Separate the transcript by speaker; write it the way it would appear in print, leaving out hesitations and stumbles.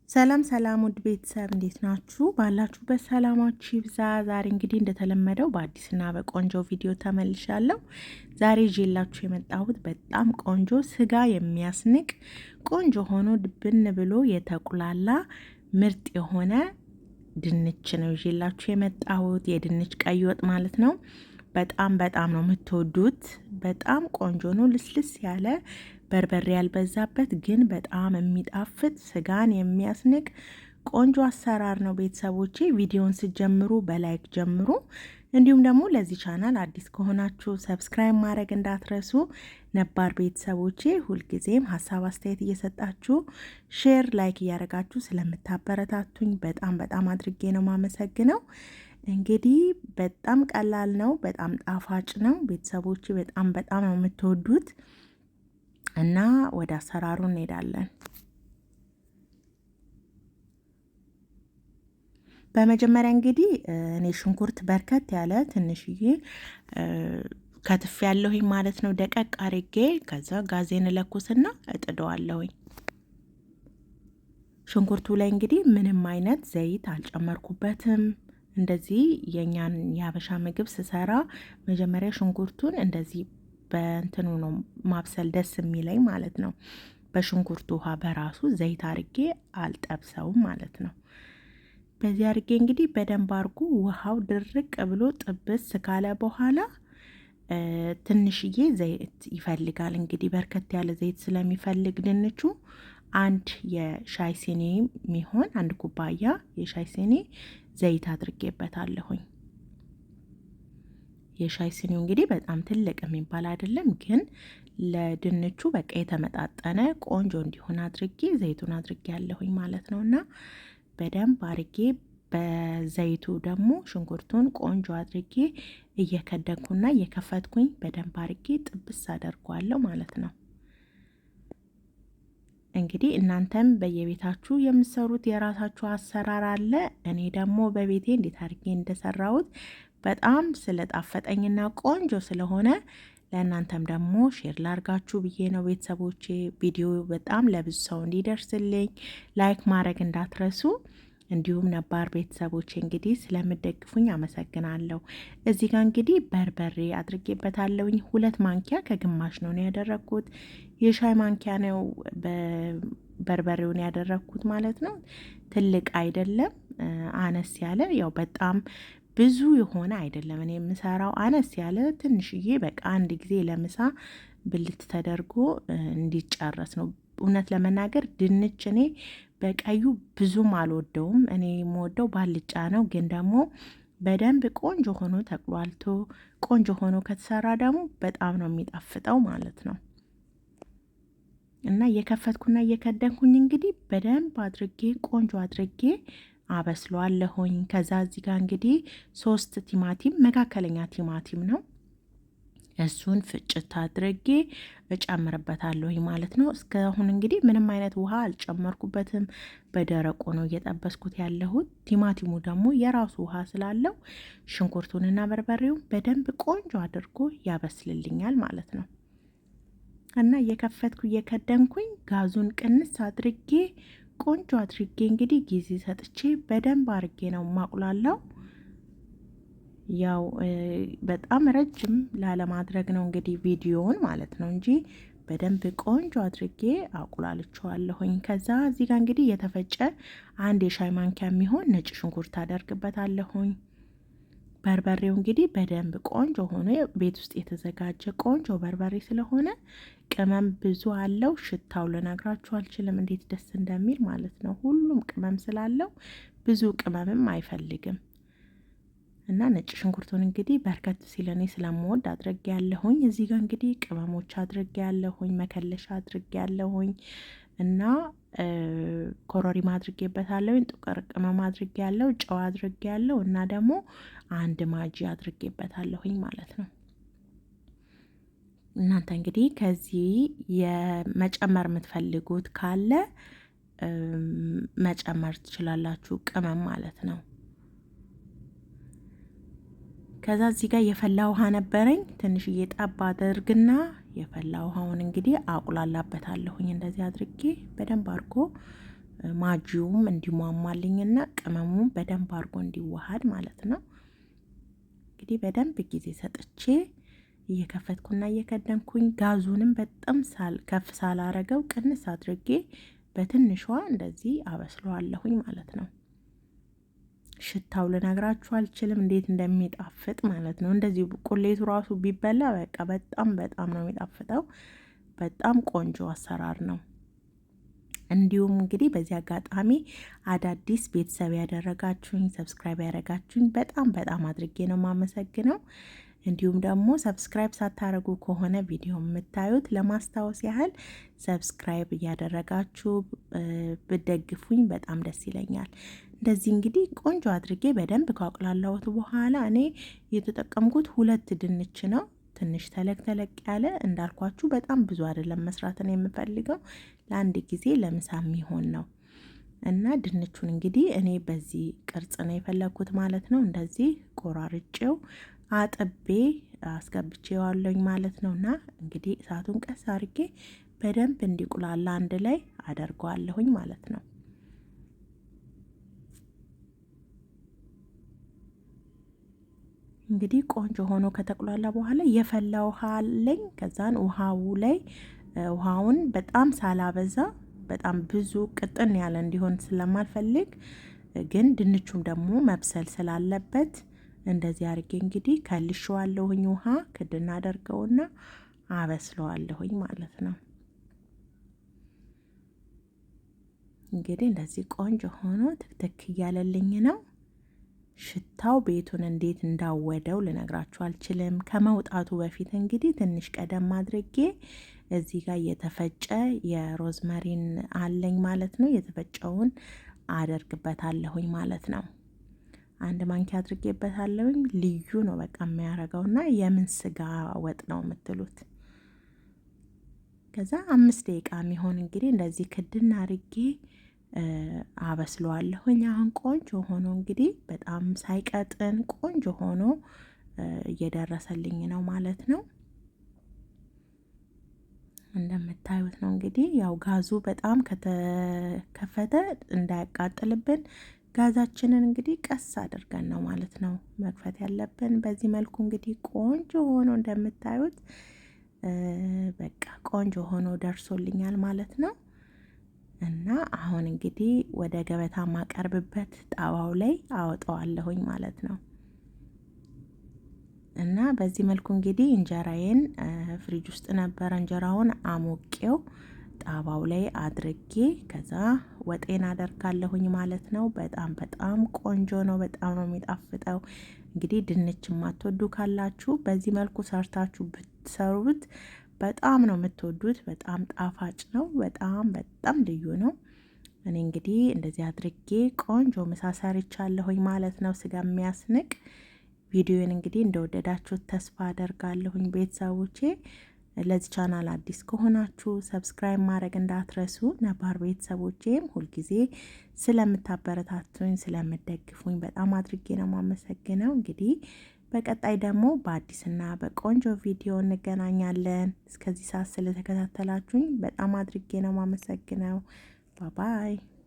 Speaker 1: ሰላም ሰላም ውድ ቤተሰብ እንዴት ናችሁ? ባላችሁበት ሰላማችሁ ይብዛ። ዛሬ እንግዲህ እንደተለመደው በአዲስና በቆንጆ ቪዲዮ ተመልሻለሁ። ዛሬ ይዤላችሁ የመጣሁት በጣም ቆንጆ ስጋ የሚያስንቅ ቆንጆ ሆኖ ድብን ብሎ የተቁላላ ምርጥ የሆነ ድንች ነው ይዤላችሁ የመጣሁት፣ የድንች ቀይ ወጥ ማለት ነው። በጣም በጣም ነው የምትወዱት። በጣም ቆንጆ ነው። ልስልስ ያለ በርበሬ ያልበዛበት ግን በጣም የሚጣፍጥ ስጋን የሚያስንቅ ቆንጆ አሰራር ነው። ቤተሰቦቼ ቪዲዮን ስትጀምሩ በ like ጀምሩ። እንዲሁም ደግሞ ለዚህ ቻናል አዲስ ከሆናችሁ subscribe ማድረግ እንዳትረሱ። ነባር ቤተሰቦቼ ሁልጊዜም ሀሳብ አስተያየት እየሰጣችሁ share፣ like እያደረጋችሁ ስለምታበረታቱኝ በጣም በጣም አድርጌ ነው ማመሰግነው። እንግዲህ በጣም ቀላል ነው፣ በጣም ጣፋጭ ነው። ቤተሰቦቼ በጣም በጣም ነው የምትወዱት እና ወደ አሰራሩ እንሄዳለን። በመጀመሪያ እንግዲህ እኔ ሽንኩርት በርከት ያለ ትንሽዬ ከትፍ ያለሁኝ ማለት ነው። ደቀቅ አርጌ ከዛ ጋዜን ለኩስና እጥደዋለሁኝ። ሽንኩርቱ ላይ እንግዲህ ምንም አይነት ዘይት አልጨመርኩበትም። እንደዚህ የእኛን የሀበሻ ምግብ ስሰራ መጀመሪያ ሽንኩርቱን እንደዚህ በእንትኑ ነው ማብሰል ደስ የሚለኝ ማለት ነው። በሽንኩርቱ ውሃ በራሱ ዘይት አርጌ አልጠብሰውም ማለት ነው። በዚህ አርጌ እንግዲህ በደንብ አርጎ ውሃው ድርቅ ብሎ ጥብስ ካለ በኋላ ትንሽዬ ዘይት ይፈልጋል። እንግዲህ በርከት ያለ ዘይት ስለሚፈልግ ድንቹ አንድ የሻይ ሲኒ የሚሆን አንድ ኩባያ የሻይ ሲኒ ዘይት አድርጌበታለሁኝ። የሻይ ሲኒው እንግዲህ በጣም ትልቅ የሚባል አይደለም፣ ግን ለድንቹ በቃ የተመጣጠነ ቆንጆ እንዲሆን አድርጌ ዘይቱን አድርጌ ያለሁኝ ማለት ነው። እና በደንብ አርጌ በዘይቱ ደግሞ ሽንኩርቱን ቆንጆ አድርጌ እየከደንኩና እየከፈትኩኝ በደንብ አርጌ ጥብስ አደርጓለሁ ማለት ነው። እንግዲህ እናንተም በየቤታችሁ የምትሰሩት የራሳችሁ አሰራር አለ። እኔ ደግሞ በቤቴ እንዴት አድርጌ እንደሰራሁት በጣም ስለጣፈጠኝና ቆንጆ ስለሆነ ለእናንተም ደግሞ share ላርጋችሁ ብዬ ነው። ቤተሰቦቼ ቪዲዮ በጣም ለብዙ ሰው እንዲደርስልኝ like ማድረግ እንዳትረሱ። እንዲሁም ነባር ቤተሰቦቼ እንግዲህ ስለምደግፉኝ አመሰግናለሁ። እዚህ ጋር እንግዲህ በርበሬ አድርጌበታለሁኝ። 2 ማንኪያ ከግማሽ ነው ያደረግኩት። የሻይ ማንኪያ ነው በርበሬውን ያደረግኩት ማለት ነው። ትልቅ አይደለም፣ አነስ ያለ ያው በጣም ብዙ የሆነ አይደለም። እኔ የምሰራው አነስ ያለ ትንሽዬ በቃ አንድ ጊዜ ለምሳ ብልት ተደርጎ እንዲጨረስ ነው። እውነት ለመናገር ድንች እኔ በቀዩ ብዙም አልወደውም። እኔ የምወደው ባልጫ ነው። ግን ደግሞ በደንብ ቆንጆ ሆኖ ተቁላልቶ ቆንጆ ሆኖ ከተሰራ ደግሞ በጣም ነው የሚጣፍጠው ማለት ነው። እና እየከፈትኩና እየከደንኩኝ እንግዲህ በደንብ አድርጌ ቆንጆ አድርጌ አበስለዋለሁኝ። ከዛ እዚህ ጋር እንግዲህ 3 ቲማቲም መካከለኛ ቲማቲም ነው እሱን ፍጭት አድርጌ እጨምርበታለሁኝ ማለት ነው። እስካሁን እንግዲህ ምንም አይነት ውሃ አልጨመርኩበትም። በደረቁ ነው እየጠበስኩት ያለሁት። ቲማቲሙ ደግሞ የራሱ ውሃ ስላለው ሽንኩርቱንና በርበሬውን በደንብ ቆንጆ አድርጎ ያበስልልኛል ማለት ነው። እና እየከፈትኩ እየከደንኩኝ ጋዙን ቅንስ አድርጌ ቆንጆ አድርጌ እንግዲህ ጊዜ ሰጥቼ በደንብ አድርጌ ነው ማቁላላው። ያው በጣም ረጅም ላለማድረግ ነው እንግዲህ ቪዲዮውን ማለት ነው እንጂ በደንብ ቆንጆ አድርጌ አቁላልቸዋለሁኝ። ከዛ እዚህ ጋር እንግዲህ የተፈጨ አንድ የሻይ ማንኪያ የሚሆን ነጭ ሽንኩርት አደርግበታለሁኝ። በርበሬው እንግዲህ በደንብ ቆንጆ ሆኖ ቤት ውስጥ የተዘጋጀ ቆንጆ በርበሬ ስለሆነ ቅመም ብዙ አለው። ሽታው ልነግራችሁ አልችልም እንዴት ደስ እንደሚል ማለት ነው። ሁሉም ቅመም ስላለው ብዙ ቅመምም አይፈልግም። እና ነጭ ሽንኩርቱን እንግዲህ በርከት ሲል እኔ ስለምወድ አድርጌ ያለሁኝ። እዚህ ጋር እንግዲህ ቅመሞች አድርጌ ያለሁኝ፣ መከለሻ አድርጌ ያለሁኝ እና ኮረሪማ አድርጌበታለሁኝ፣ ጥቁር ቅመም አድርጌ ያለው፣ ጨው አድርጌ ያለው እና ደግሞ አንድ ማጂ አድርጌበታለሁኝ ማለት ነው። እናንተ እንግዲህ ከዚህ የመጨመር የምትፈልጉት ካለ መጨመር ትችላላችሁ፣ ቅመም ማለት ነው። ከዛ እዚህ ጋር የፈላ ውሃ ነበረኝ ትንሽዬ ጠብ አድርግና የፈላ ውሃውን እንግዲህ አቁላላበታለሁኝ። እንደዚህ አድርጌ በደንብ አድርጎ ማጂውም እንዲሟሟልኝና ቅመሙም በደንብ አድርጎ እንዲዋሃድ ማለት ነው። እንግዲህ በደንብ ጊዜ ሰጥቼ እየከፈትኩና እየከደንኩኝ ጋዙንም በጣም ከፍ ሳላረገው ቅንስ አድርጌ በትንሿ እንደዚህ አበስለዋለሁኝ ማለት ነው። ሽታው ልነግራችሁ አልችልም እንዴት እንደሚጣፍጥ ማለት ነው። እንደዚህ ቁሌቱ ራሱ ቢበላ በቃ በጣም በጣም ነው የሚጣፍጠው። በጣም ቆንጆ አሰራር ነው። እንዲሁም እንግዲህ በዚህ አጋጣሚ አዳዲስ ቤተሰብ ያደረጋችሁኝ፣ subscribe ያደረጋችሁኝ በጣም በጣም አድርጌ ነው የማመሰግነው። እንዲሁም ደግሞ subscribe ሳታደርጉ ከሆነ ቪዲዮ የምታዩት ለማስታወስ ያህል subscribe እያደረጋችሁ ብትደግፉኝ በጣም ደስ ይለኛል። እንደዚህ እንግዲህ ቆንጆ አድርጌ በደንብ ካቁላላሁት በኋላ እኔ የተጠቀምኩት 2 ድንች ነው። ትንሽ ተለቅ ተለቅ ያለ እንዳልኳችሁ በጣም ብዙ አይደለም መስራትን የምፈልገው፣ ለአንድ ጊዜ ለምሳ የሚሆን ነው። እና ድንቹን እንግዲህ እኔ በዚህ ቅርጽ ነው የፈለኩት ማለት ነው። እንደዚህ ቆራርጬው አጥቤ አስገብቼዋለሁኝ ማለት ነው። እና እንግዲህ እሳቱን ቀስ አድርጌ በደንብ እንዲቁላላ አንድ ላይ አደርገዋለሁኝ ማለት ነው። እንግዲህ ቆንጆ ሆኖ ከተቁላላ በኋላ የፈላ ውሃ አለኝ። ከዛን ውሃው ላይ ውሃውን በጣም ሳላበዛ በጣም ብዙ ቅጥን ያለ እንዲሆን ስለማልፈልግ፣ ግን ድንቹም ደግሞ መብሰል ስላለበት እንደዚህ አድርጌ እንግዲህ ከልሼዋለሁኝ። ውሃ ክድና አደርገውና አበስለዋለሁኝ ማለት ነው። እንግዲህ እንደዚህ ቆንጆ ሆኖ ትክትክ እያለልኝ ነው። ሽታው ቤቱን እንዴት እንዳወደው ልነግራችሁ አልችልም። ከመውጣቱ በፊት እንግዲህ ትንሽ ቀደም አድርጌ እዚህ ጋር የተፈጨ የሮዝመሪን አለኝ ማለት ነው። የተፈጨውን አደርግበታለሁኝ ማለት ነው። 1 ማንኪያ አድርጌበታለሁኝ። ልዩ ነው በቃ የሚያደርገውና የምን ስጋ ወጥ ነው የምትሉት። ከዛ 5 ደቂቃ የሚሆን እንግዲህ እንደዚህ ክድና አድርጌ አበስለዋለሁኝ። አሁን ቆንጆ ሆኖ እንግዲህ በጣም ሳይቀጥን ቆንጆ ሆኖ እየደረሰልኝ ነው ማለት ነው። እንደምታዩት ነው እንግዲህ ያው ጋዙ በጣም ከተከፈተ እንዳያቃጥልብን ጋዛችንን እንግዲህ ቀስ አድርገን ነው ማለት ነው መክፈት ያለብን። በዚህ መልኩ እንግዲህ ቆንጆ ሆኖ እንደምታዩት በቃ ቆንጆ ሆኖ ደርሶልኛል ማለት ነው። እና አሁን እንግዲህ ወደ ገበታ ማቀርብበት ጣባው ላይ አወጣዋለሁኝ ማለት ነው። እና በዚህ መልኩ እንግዲህ እንጀራዬን ፍሪጅ ውስጥ ነበረ እንጀራውን አሞቄው ጣባው ላይ አድርጌ ከዛ ወጤን አደርጋለሁኝ ማለት ነው። በጣም በጣም ቆንጆ ነው። በጣም ነው የሚጣፍጠው። እንግዲህ ድንች የማትወዱ ካላችሁ በዚህ መልኩ ሰርታችሁ ብትሰሩት በጣም ነው የምትወዱት። በጣም ጣፋጭ ነው። በጣም በጣም ልዩ ነው። እኔ እንግዲህ እንደዚህ አድርጌ ቆንጆ ምሳ ሰርቻለሁኝ ማለት ነው። ስጋ የሚያስንቅ ቪዲዮን እንግዲህ እንደወደዳችሁት ተስፋ አደርጋለሁኝ ቤተሰቦቼ። ለዚህ ቻናል አዲስ ከሆናችሁ subscribe ማድረግ እንዳትረሱ። ነባር ቤተሰቦቼም ሁልጊዜ ስለምታበረታቱኝ ስለምትደግፉኝ በጣም አድርጌ ነው የማመሰግነው። እንግዲህ በቀጣይ ደግሞ በአዲስና በቆንጆ ቪዲዮ እንገናኛለን። እስከዚህ ሰዓት ስለተከታተላችሁኝ በጣም አድርጌ ነው የማመሰግነው። bye bye።